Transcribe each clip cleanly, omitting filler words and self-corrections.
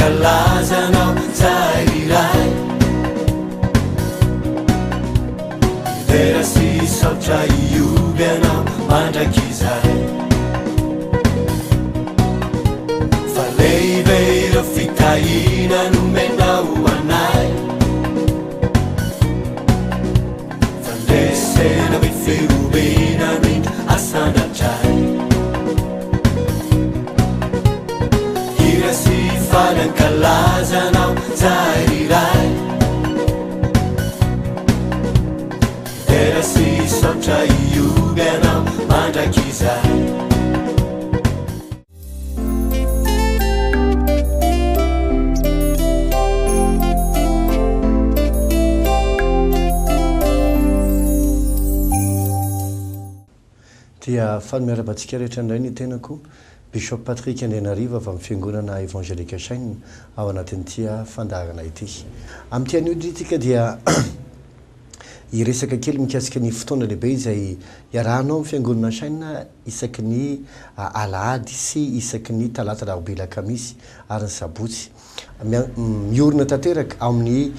hankalaza Anao zahay ry Ray. Hidera sy hisaotra hihoby Anao mandrakizay. Fa lehibe ireo fitahiana nomenao ho anay. Fandresena be fihobiana no indro asandratray. Hira sy faly hankalaza Anao zahay ry Ray. Hidera sy hisaotra hihoby Anao mandrakizay. Dia faly miarahaba antsika rehetra indray ny tenako, Bishop Patrick Andrianarivo avy amin'ny Fiangonana Evangelique Chaîne ao anatin'ity fandaharana ity. Amin'ity anio ity tsika dia hiresaka kely mikasika ny fotoana lehibe izay iarahanao amin'ny Fiangonana Chaîne isaky ny alahady sy isaky ny talata, alarobia, alakamisy ary ny sabotsy. Miorina tanteraka ao amin'ny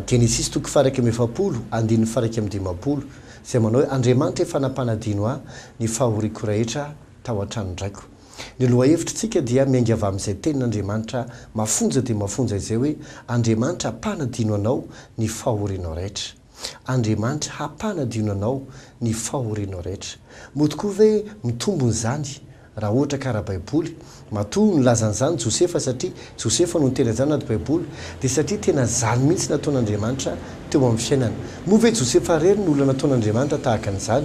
Genesisy toko faha-41 andininy faha-51 izay manao hoe, Andriamanitra efa nampanadino ahy ny fahoriako rehetra tao an-tranon-draiko. Ny lohahevitritsika dia miainga avy amin'izay tenin'Andriamanitra mafonja dia mafonja izay hoe, Andriamanitra hampanadino anao ny fahorianao rehetra. Andriamanitra hampanadino anao ny fahorianao rehetra. Moa tokoa ve mitombina izany raha ohatra ka ara-baiboly? Matoa nilaza an'izany Josefa satria Josefa no niteny an'izany anaty baiboly dia satria tena izany mihitsy nataon'Andriamanitra teo amin'ny fiainany. Moa ve Josefa irery no olona nataon'Andriamanitra tahaka an'izany?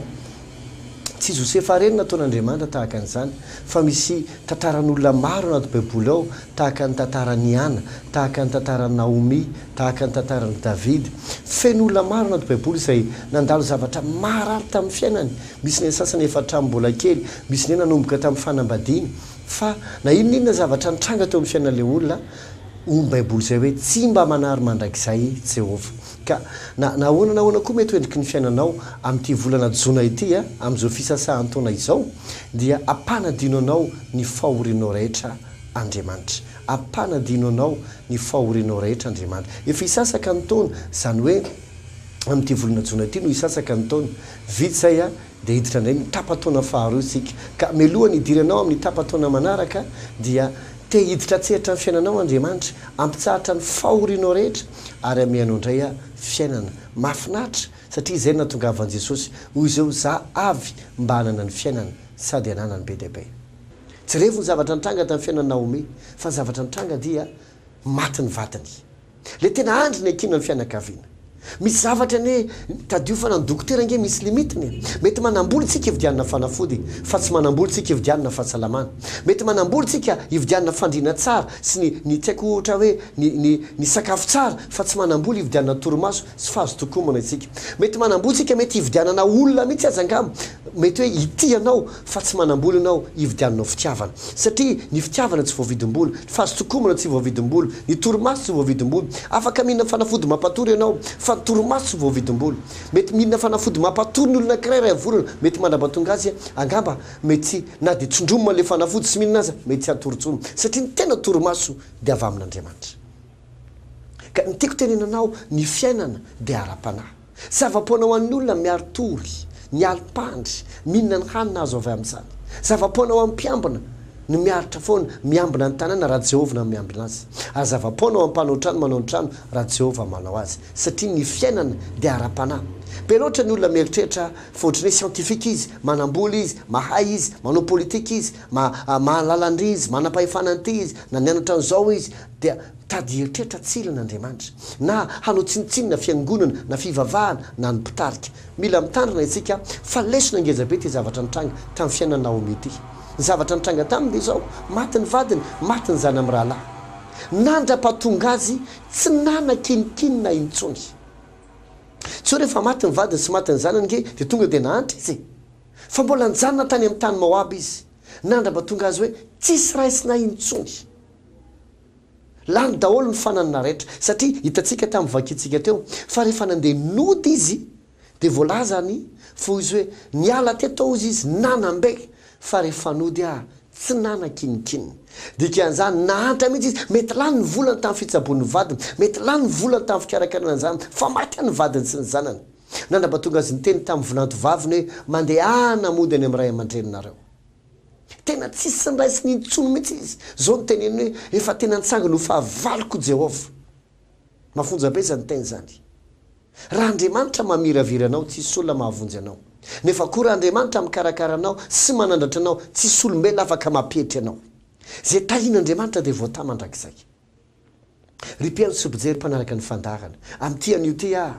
Tsy Josefa irery no nataon'Andriamanitra tahaka an'izany, fa misy tantaran'olona maro anaty Baiboly ao, tahaka ny tantaran'i Hana, tahaka ny tantaran'i Naomi, tahaka ny tantaran'i Davida. Feno olona maro anaty Baiboly izay nandalo zavatra maharary tamin'ny fiainany. Misy ny sasany efa hatramin'ny mbola kely, misy indray nanomboka tamin'ny fanambadiana. Fa na inona inona zavatra nitranga teo amin'ny fiainan'ilay olona, hoy ny Baiboly izay hoe tsy mba manary mandrakizay Jehovah. Ka na na ahoana na ahoana koa mety ho endriky ny fiainanao amin'ity volana jona ity, amin'izao fisasahan-taona izao, dia ampanadino anao ny fahorianao rehetra Andriamanitra. Ampanadino anao ny fahorianao rehetra Andriamanitra. Efa hisasaka ny taona, izany hoe amin'ity volana jona ity no hisasaka ny taona. Vita izay dia hiditra indray ny tapa-taona faharoa isika. Ka mialohan'ny hidiranao amin'ny tapa-taona manaraka dia te hiditra an-tsehatra ny fiainanao Andriamanitra, hampitsahatra ny fahorianao rehetra ary hamehy anao indray fiainana mahafinaritra satria izay no nahatongavan'i Jesosy hoy izy eo za avy mba hanana ny fiainana sady hananany be dia be. Jerevo ny zavatra nitranga tamin'ny fiainan'i Naomi fa ny zavatra nitranga dia maty ny vadiny. Le tena andry niankinan'ny fianakaviana. Misy zavatra anie tadidio fa na ny dokotera ange misy limite-ny e. Mety manambola tsika hividianana fanafody fa tsy manambola tsika hividianana fahasalamana. Mety manambola tsika hividianana fandriana tsara sy ny ny tsy haiko ohatra hoe ny ny ny sakafo tsara fa tsy manambola hividianana torimaso sy fahazotokomana isika. Mety manambola tsika mety hividianana olona mihitsy aza angamba mety hoe hitia anao fa tsy manambola ianao hividiananao fitiavana. Satria ny fitiavana tsy voavidim-bola, ny fahazotokomana tsy voavidim-bola, ny torimaso tsy voavidim-bola. Afaka mihinana fanafody mampatory ianao, fa ny torimaso tsy voavidim-bola. Mety mihinana fanafody mampatory ny olona anankiray iray volana, mety mandrapatonga azy angamba mety na dia tsindromina ilay fanafody tsy mihinana aza mety tsy hatory intsony. Satria ny tena torimaso dia avy amin'Andriamanitra. Ka ny tiako tenenana anao, ny fiainana dia ara-panahy. Zava-poana ho an'ny olona miari-tory, ny alim-pandry, mihinana ny hanina azo avy amin'izany. Zava-poana ho an'ny mpiambina ny miaritra foana, miambina ny tanàna raha Jehovah no miambina azy. Ary zava-poana ho an'ny mpanao trano manao ny trano raha Jehovah manao azy. Satria ny fiainana dia ara-panahy. Be loatra ny olona mieritreritra fa ohatran'ny hoe scientifique izy, manam-bola izy, mahay izy, manao politika izy, mahalala an'ry izy, manam-pahefana an'ity izy, na nianatra an'izao izy, dia mitady hieritreritra tsy ilana Andriamanitra, na hanao tsinontsinona fiangonana na fivavahana na ny mpitarika. Mila mitandrina isika fa lesona ngeza be ity zavatra nitranga tamin'ny fiainan'i Naomi ity. Ny zavatra nitranga taminy dia izao, maty ny vadiny, maty ny zanany mirahalahy. Nandrapatonga azy tsy nanan-kininkinina intsony. Tsy hoe rehefa maty ny vadiny sy maty ny zanany ange dia tonga dia nahantra izy e! Fa mbola nijanona tany amin'ny tany Moaba izy. Nandrapatonga azy hoe tsisy raisina intsony. Lany daholo ny fananana rehetra. Satria hitantsika tamin'ny vakintsika teo fa rehefa nandeha nody izy dia voalazany fa hoy izy hoe niala teto hozy izy nanam-be fa rehefa nody aho. Tsy nanan-kininkinina. Dikan'izany, nahantra mihitsy izy. Mety lany ny volany tamin'ny fitsaboan'ny vadiny. Mety lany ny volany tamin'ny fikarakarana ny zanany. Fa maty ihany ny vadiny sy ny zanany. Nandrapatonga azy niteny tamin'ny vinanto vaviny hoe, Mandehana mody any amin'ny ray aman-dreninareo. Tena tsisy niraisiny intsony mihitsy izy. Izao no teneniny hoe, Efa tena nitsangana ho fahavaloko Jehovah. Mafonja be izany teny izany. Raha Andriamanitra mamiravira anao, tsisy olona mahavonjy anao. Nefa koa raha Andriamanitra mikarakara anao sy manandratra anao, tsisy olombelona afaka mampietry anao. Izay tahian'Andriamanitra dia voatahy mandrakizay. Ry mpihaino sy mpijery mpanaraka ny fandaharana, amin'ity anio ity aho,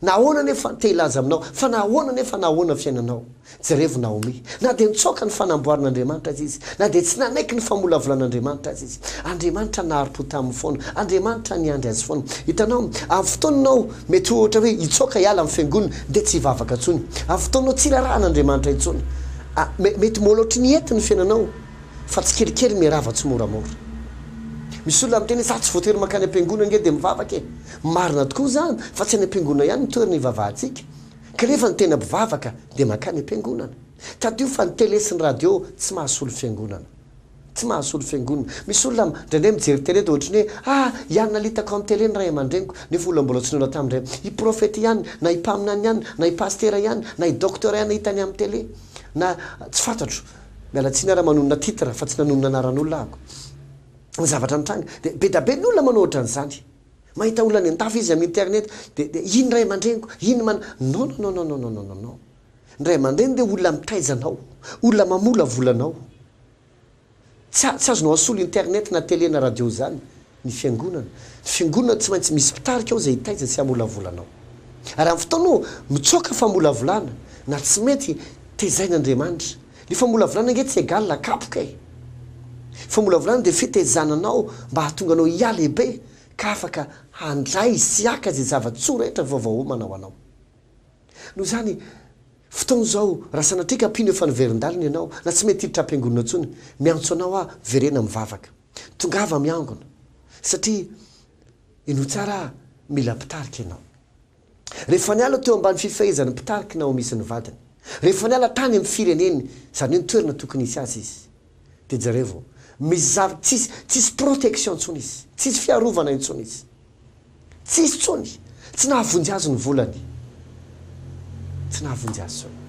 na ahoana anefa, te hilaza aminao fa na ahoana anefa na ahoana fiainanao, Jerevo Naomi. Na dia nitsoaka ny fanamboaran'Andriamanitra aza izy, na dia tsy nanaiky ny famolavolan'Andriamanitra aza izy, Andriamanitra nahari-po taminy foana, Andriamanitra niandry azy foana. Hitanao, amin'ny fotoana ianao mety ho ohatra hoe hitsoaka hiala amin'ny fiangonana dia tsy hivavaka intsony. Amin'ny fotoana ianao tsy raharahan'Andriamanitra intsony. A, me, mety mbola ohatry ny hety ny fiainanao, fa tsikelikely miharava tsimoramora. Misy olona miteny hoe za tsy voatery mankany am-piangonana ange dia mivavaka e. Marina tokoa izany, fa tsy any am-piangonana ihany ny toerana ivavahantsika. Kanefa ny tena mpivavaka dia mankany am-piangonana. Tadidio fa ny télé sy ny radio tsy mahasolo fiangonana. Tsy mahasolo fiangonana. Misy olona indraindray mijery télé dia ohatry ny hoe ah i anona litako amin'ny télé ny ray aman-dreniko nefa olona mbola tsy nihaona tamin-dray i profety ihany na i mpaminany ihany na i pasitera ihany na i docteur ihany hitany amin'ny télé na tsy fantatro. Miala tsiny aho raha manonona titre fa tsy nanonona anaran'olona ahako. Ny zavatra nitranga dia be dia be ny olona manao ohatran'izany. Mahita olona any an-dafy izy amin'ny internet dia dia iny ray aman-dreniko, iny man, non non non non non non non non. Ny ray aman-dreny dia olona mitaiza anao, olona mamolavola anao. Tsy tsy azonao asolo internet na télé na radio izany ny fiangonana. Ny fiangonana tsy maintsy misy mpitarika ao izay hitaiza sy hamolavola anao. Ary amin'ny fotoana io mitsoaka famolavolana na tsy mety tezain'Andriamanitra. Ny famolavolana ange tsy égal kapoka e! Famolavolana dia fitaizana anao mba hahatonga anao hihalehibe ka afaka handray sy haka izay zava-tsoa rehetra vaovao omana ho anao. Noho izany, fotoana izao, raha sanatria ka mpino efa niverin-dalana ianao, na tsy mety hiditra am-piangonana intsony, miantso anao aho, miverena mivavaka. Tongava miangona. Satria, henoy tsara aho, mila mpitarika ianao. Rehefa niala teo ambany fifehezan'ny mpitarika Naomi sy ny vadiny, rehefa niala tany amin'ny fireneny, izany hoe ny toerana tokony hisy azy izy, dia jerevo, misy zava, tsisy, tsisy protection intsony izy, tsisy fiarovana intsony izy. Tsisy intsony. Tsy nahavonjy azy ny volany. Tsy nahavonjy azy intsony.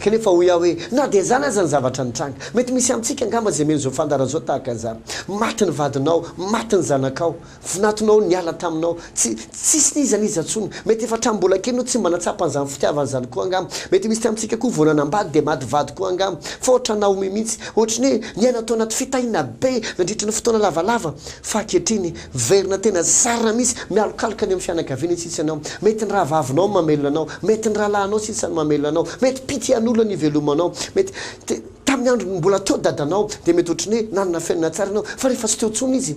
Kanefa hoy aho hoe, na dia izany aza ny zavatra nitranga, mety misy amintsika angamba izay mino izao fandaharana izao tahaka an'izany, maty ny vadinao, maty ny zanakao, Vinatonao niala taminao. Tsy, tsisy n'iza n'iza intsony. Mety efa hatramin'ny mbola kely ianao tsy mba nahatsapa an'izany fitiavana izany koa angamba. Mety misy tamintsika koa vao nanambady dia maty vady koa angamba. Fa ohatran'i Naomi mihitsy. Ohatry ny hoe niaina tao anaty fitahiana be nandritra ny fotoana lavalava. Fa ankehitriny, miverina tena zarina mihitsy, mialokaloka any amin'ny fianakaviana sisa ianao. Mety ny rahavavinao no mamelona anao. Mety ny rahalahinao sisa no mamelona anao. Mety pitian'olona ny ivelomanao. Mety, te, tamin'ny andro mbola teo dadanao dia mety ohatry ny hoe nanana fiainana tsara ianao. Fa rehefa tsy teo intsony izy,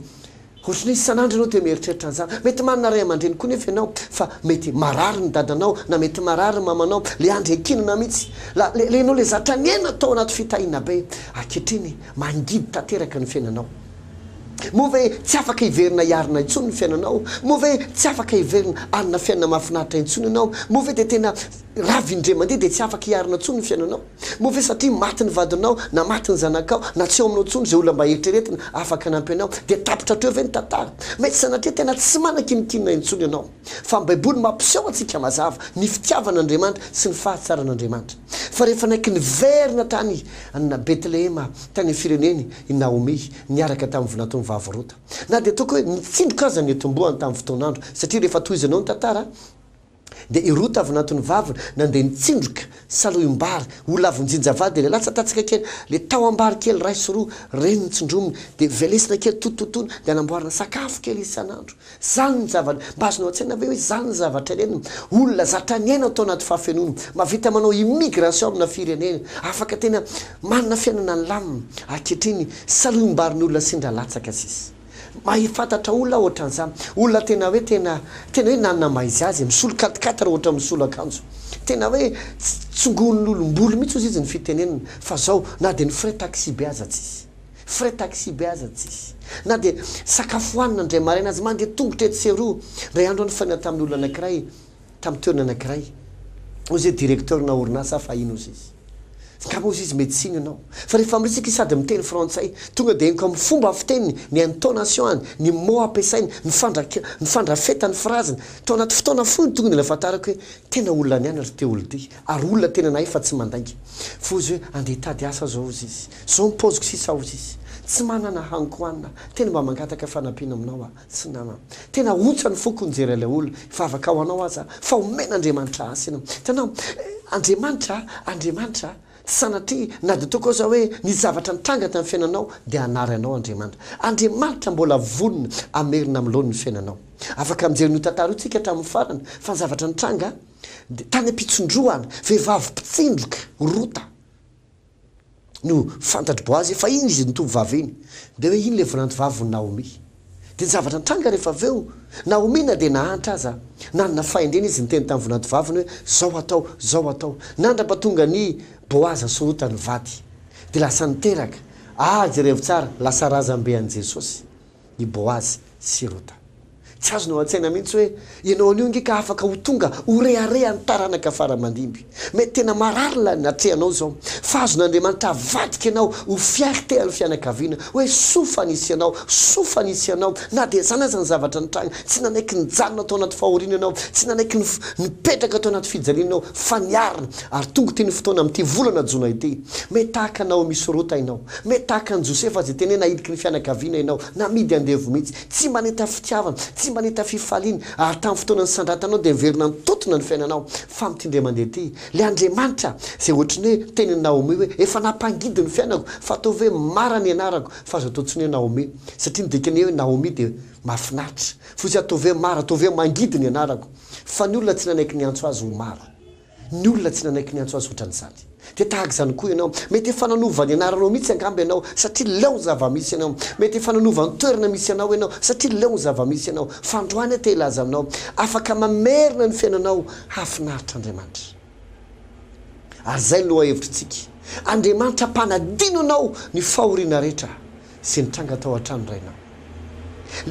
Ohatran'ny hoe isan'andro ianao dia mieritreritra an'izany. Mety manana ray aman-dreny koa nefa ianao fa mety marary ny dadanao na mety marary ny mamanao. Ilay andry ankinana mihitsy. La, le, le ianao ilay zatra niaina tao anaty fitahiana be. Ankehitriny, mangidy tanteraka ny fiainanao. Moa ve tsy afaka hiverina hiarina intsony ny fiainanao? Moa ve tsy afaka hiverina hanana fiainana mahafinaritra intsony ianao? Moa ve dia tena ravin-dray mandeha dia tsy afaka hiarina intsony ny fiainanao? Moa ve satria maty ny vadinao, na maty ny zanakao, na tsy eo aminao intsony izay olona mba eritreretina afaka hanampy anao, dia tapitra hatreo ve ny tantara? Mety sanatria tena tsy manan-kininkinina intsony ianao. Fa ny Baiboly mampiseho antsika mazava ny fitiavan'Andriamanitra sy ny fahatsaran'Andriamanitra. Fa rehefa naiky niverina tany Betlehema, tany amin'ny fireneny, i Naomy, niaraka tamin'ny vinantony vavy Rota. Na dia ataoko hoe nitsindroka aza ny nitomboany tamin'ny fotoan'andro, satria rehefa tohizanao ny tantara, Dia i Rota avy nantony vaviny, nandeha nitsindroka, salohim-bary, olona avy nijinja vary, dia ilay latsatatsaka kely, ilay tahom-bary kely iray sy roa, ireny no tsindrominy, dia velesina kely, totototoina, dia anamboarana sakafo kely isan'andro. Izany ny zava, mba azonao an-tsaina ve hoe izany ny zavatra ilaina? Olona zatra niaina tao anaty fahafenoana, mahavita manao immigration amina firenena, afaka tena manana fiainana nilamina, ankehitriny salohim-barin'olona sendra latsaka sisa. Mahefantatra olona aho ohatran'izany. Olona tena hoe tena tena hoe nanana maha izy azy e. Misolo quat-quatre raha ohatra misolo akanjo. Tena hoe tsy tsongoin'olom-bolo mihitsy hozy izy ny fitenenana. Fa zao, na dia ny frais taxi be aza tsisy. Frais taxi be aza tsisy. Na dia sakafo hohanina indray maraina aza, mandeha tongotra etsy sy eroa. Indray andro aho nifanena tamin'ny olona anankiray, tamin'ny toerana anankiray. Hozy hoe directeur-na orinasa aho fahiny hozy izy. Angamba hozy izy médecine ianao. Fa rehefa miresaka izy sady miteny frantsay, tonga dia henoko amin'ny fomba fiteniny, ny intonation-ny, ny mots ampiasainy, ny fandrak ny fandrafetany phrase-ny. Tao anaty fotoana fohy no tonga dia nahafantarako hoe tena olona niaina ry ity olona ity. Ary olona tena nahay fa tsy mandainga. Fa hozy hoe andeha hitady asa aho zao hozy izy. Zao ny paoziko sisa hozy izy. Tsy manana hankohanina. Tena mba mangataka fanampiana aminao aho. Tsy nama. Tena ontsa ny foko nijery ilay olona. Hivavaka ho anao aza fa omen'Andriamanitra hasina. Hitanao? Andriamanitra, Andriamanitra, tsy sanatria na dia ataoko aza hoe nisy zavatra nitranga tamin'ny fiainanao dia hanary anao Andriamanitra. Andriamanitra mbola vonona hamerina amin'ny laoniny ny fiainanao. Afaka mijery an'io tantara io tsika hatramin'ny farany fa ny zavatra nitranga dia tany am-pitsindrohana, vehivavy mpitsindroka, Rota. no fantatr'i Boazy fa iny izy ny tovovavy iny. Dia hoe iny ilay vinantovavy Naomi. Dia ny zavatra nitranga rehefa avy eo, Naomi na dia nahantra aza, nanana fahendrena izy niteny tamin'ny vinantovaviny hoe zao atao, zao atao. Nandrapatonga an'i Boaza sy Rota nivady. Dia lasa niteraka. Ah, jerevo tsara, lasa razambe an'i Jesosy. i Boazy sy Rota. Tsy azonao an-tsaina mihitsy hoe ianao anio ange ka afaka ho tonga ho reharehan'ny taranaka fara aman-dimby. Mety tena marary ilay natrehanao izao, fa azon'Andriamanitra avadika ianao ho fierté an'ny fianakaviana, hoe soa fa nisy anao, soa fa nisy anao, na dia izany aza ny zavatra nitranga, tsy nanaiky nijanona tao anaty fahoriana ianao, tsy nanaiky nipetraka tao anaty fijaliana ianao, fa niarina, ary tonga ity ny fotoana amin'ity volana jona ity. Mety tahaka Naomi sy Rota ianao. Mety tahaka an'i Josefa izay tena hoe nahiliky ny fianakaviana ianao, namidy andevo mihitsy, tsy mba nahita fitiavana, tsy mba nahita fifaliana, ary tamin'ny fotoana nisandratanao dia niverina nitontona ny fiainanao. Fa amin'ity indray mandeha ity, ilay Andriamanitra izay ohatry ny hoe niteny an'i Naomi hoe, efa nampangidy ny fiainako, fa ataovy hoe Mara ny anarako, fa aza atao intsony hoe Naomi, satria ny dikan'ny hoe Naomi dia mahafinaritra. Fa hoy izy, ataovy hoe Mara, ataovy hoe mangidy ny anarako. Fa ny olona tsy nanaiky niantso azy ho Mara. Ny olona tsy nanaiky niantso azy ohatran'izany. Dia tahaka izany koa ianao. Mety efa nanova ny anaranao mihitsy angamba ianao, satria leo ny zava-misy ianao. Mety efa nanova ny toerana misy anao ianao, satria leo ny zava-misy ianao. Fa androany aho te hilaza aminao, afaka mamerina ny fiainanao hahafinaritra Andriamanitra. Ary izay no lohahevitritsika. Andriamanitra mpanadino anao ny fahoriana rehetra. Izay nitranga tao an-trano rainao.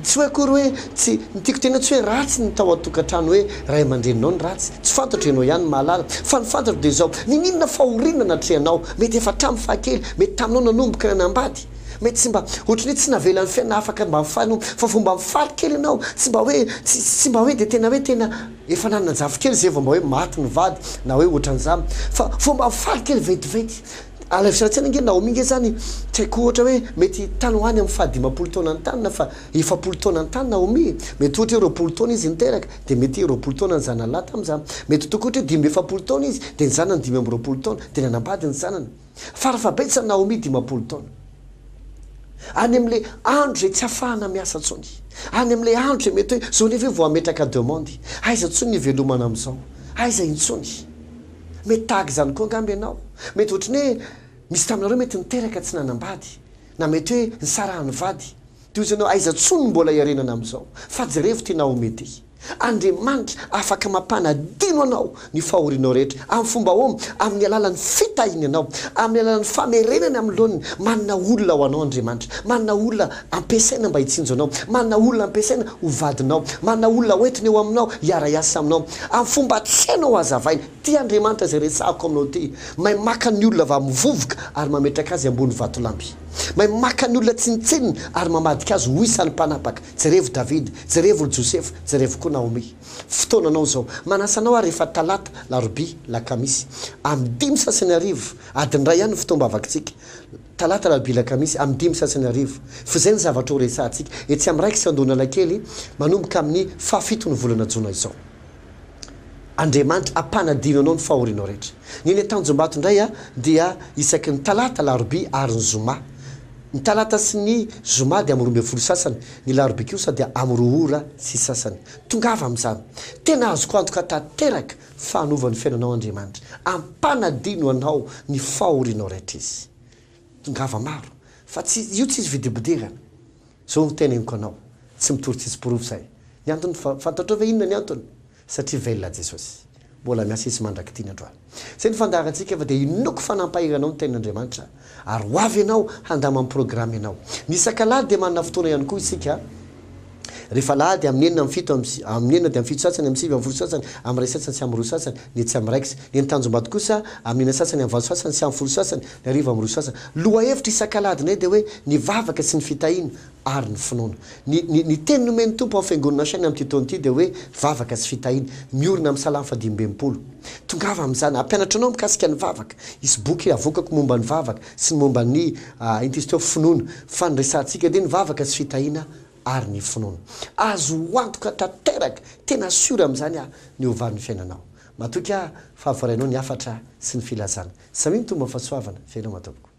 Tsy hoe akory hoe tsy, ny tiako tenena tsy hoe ratsy ny tao an-tokantrano hoe ray aman-dreninao no ratsy, tsy fantatro ianao ihany no mahalala, fa ny fantatro dia izao, niniana fahoriana natrehanao, mety efa hatramin'ny fahakely, mety taminao nanomboka nanambady, mety tsy mba, ohatran'ny hoe tsy navelan'ny fiainana afaka mba mifaly, fa vao mba mifaly kely ianao, tsy mba hoe, tsy, tsy mba hoe dia tena hoe tena efa nanana zafikely izay vao mba hoe maty ny vady na hoe ohatran'izany, fa vao mba mifaly kely vetivety, Alaivo sary an-tsaina ange Naomi nge zany tsy haiko ohatra hoe mety tany ho any amin'ny faha 50 taonany tany na faha 40 taonany tany Naomi e! Mety ohatra hoe 20 taona izy niteraka dia mety 20 taona ny zanany lahy tamin'izany. Mety tokoa ohatra hoe 45 taona izy dia ny zanany 25 taona dia nanambady ny zanany. Farafahabetsany Naomi 50 taona. Any amin'ilay andro izay tsy afahana miasa intsony. Any amin'ilay andro izay mety hoe zao nefa hoe vao hametraka demande. Aiza intsony ny hivelomana amin'izao? Aiza intsony? Mety tahaka izany koa angamba ianao. Mety ohatry ny hoe misy taminareo mety niteraka tsy nanambady, na mety hoe nisarahan'ny vady. Dia hoy ianao, aiza intsony no mbola hiarenana amin'izao? Fa jerevo ity Naomi ity. Andriamanitra afaka mampanadino anao ny fahorianao rehetra. Amin'ny fomba ahoana? Amin'ny alalan'ny fitahiany anao, amin'ny alalan'ny famerenany amin'ny laoniny. Manana olona ho anao Andriamanitra. Manana olona ampiasaina mba hitsinjo anao. Manana olona ampiasaina ho vadinao. Manana olona hoentina eo aminao, hiara-hiasa aminao. Amin'ny fomba tsy hainao hazavaina. Ity Andriamanitra izay resahako aminao ity, mahay maka ny olona avy amin'ny vovoka ary mametraka azy ambony vatolampy. Mahay maka ny olona tsinontsinona ary mamadika azy ho isan'ny mpanapaka. Jerevo Davida, jerevo ry Josefa, jerevo koa Naomi. Fotoananao izao. Manasa anao aho rehefa talata, larobia, lakamisy. Amin'ny dimy sasany hariva, adiny iray ihany ny fotoam-bavakitsika. Talata, alarobia, lakamisy, amin'ny dimy sasany hariva. F'izay ny zavatra ho resahantsika etsy amin'ny Raikitra Andohanalakely manomboka amin'ny fahafito ny volana jona izao. Andriamanitra hampanadino anao ny fahorianao rehetra. Ny eny Tanjombato indray dia isaky ny talata, alarobia ary ny zoma. Ny talata sy ny zoma dia amin'ny 12 sasany, ny larobia kosa dia amin'ny roa ora sy sasany. Tongava amin'izany. Tena azoko antoka tanteraka fa hanova ny fiainanao Andriamanitra. Hampanadino anao ny fahorianao rehetra Izy. Tongava maro. Fa tsy, io tsisy fidibidirana. Zao no teneniko anao, tsy mitory tsisy porofo zay. Ny antony fantatrao ve inona ny antony? Satria velona Jesosy. Mbola miasa Izy mandrak'ity ny androany. Zay ny fandaharantsika fa dia inoako fa nampahery anao ny tenin'Andriamanitra ary ho avy ianao handama ny programme ianao. Ny isak'alahady dia manana fotoana ihany koa isika. Rehefa alahady, amin'ny enina, amin'ny fito, amin'ny, amin'ny enina dia amin'ny fito sasany, amin'ny sivy, amin'ny folo sasany, amin'ny iray sasany sy amin'ny roa sasany, ny etsy amin'ny raikitra. Ny eny Tanjombato kosa, amin'ny enina sasany, amin'ny valo sasany sy amin'ny folo sasany, ny hariva amin'ny roa sasany. Lohahevitra isak'alahadinay dia hoe ny vavaka sy ny fitahiana ary ny finoana. Ny, ny, ny teny nomen'ny Tompo amin'ny Fiangonana Shine amin'ity taona ity dia hoe vavaka sy fitahiana, miorina amin'ny Salamo fahadimy-amby-enimpolo. Tongava amin'izany, hampianatra anao mikasika ny vavaka. Hisy boky havoakako momba ny vavaka sy ny momba ny, ah, inona izy teo, finoana. Fa ny resahantsika dia ny vavaka sy fitahiana ary ny finoana. Azo antoka tanteraka, tena sûr amin'izany aho, ny ho valin'ny fiainanao. Matoky aho fa voarainao ny hafatra sy ny filazana. Samia mitombo amin'ny fahasoavana. Veloma tompoko.